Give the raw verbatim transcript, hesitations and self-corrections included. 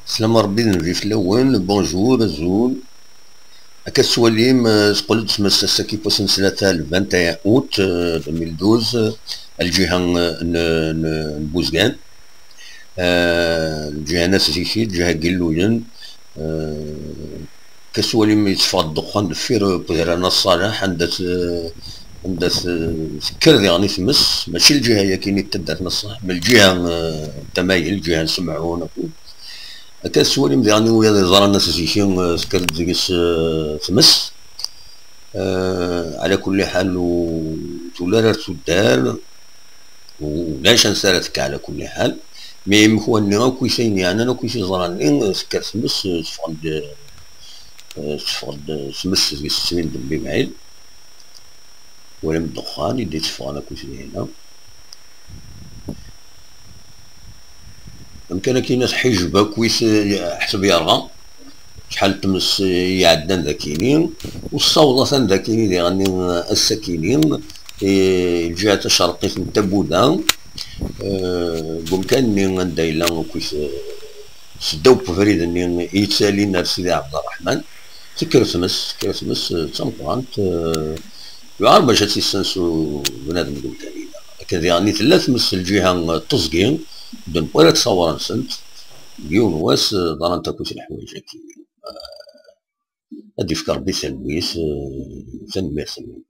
Slam Rebbi d nnbi fell-awen, bonjour, azul. Akka tettwalim, eh, teqqel-d tmes ass-agi n wass n ttlata, le vingt et un août, eh, deux mille douze, eh, lǧiha, eh, n, n, n Buzgan. Eh, lǧiha n At Ziki, lǧiha n Yilluyen. Eh, akka tettwalim yetteffeɣ-d ddexxan deffir, eh, n udrar n At Ṣaleḥ, anda t-, anda t-, tekker diɣen i tmes, mačči lǧiha-yagi n taddart n At Ṣaleḥ, ma lǧiha, eh, n tama-agi, lǧiha n Semɛun akked. Akka tettwalim diɣen i wiyaḍ yeẓran At Ziki, eh, tekker-d deg-s, eh, tmes. Eh, ɛla kulli ḥal, ur tuli ara ar tuddar, u-, ulac ansi ara tekk ɛla kulli ḥal. Mi imekwan-nni akk i ayen yeɛnan akk i iẓran-nni, eh, tekker tmes, eh, teffeɣ-d, eh, teffeɣ-d, eh, tmes deg-s tettbin-d mebɛid. Twalam ddexxan i d-itteffɣen akk i dinna. Amkan akkin tḥijeb akkit, eh, ḥseb yerɣa. Acḥal n tmes, eh, iɛeddan dakini, u tessaweḍ atan dakini diɣen, eh, ass-akini, eh, lǧiha tacerqit n Tabuda, eh, deg umkan-nni anda yella akkit, eh, seddaw n ubrid-nni i yettalin ar Sidi Ɛebderreḥman. Tekker tmes, tekker tmes, eh, d tameqqrant, eh, yuɛer bac ad tt-yessensu bnadem deg umkan-ina. Akken diɣen i tella tmes lǧiha n teẓgi, ur d-newwi ara ttṣawra-nsent. Deg yiwen wass, eh, ḍrant akkit leḥwayeǧ-agi. Eh, ad d-yefk Rebbi talwit, eh, tanemmirt-nwen.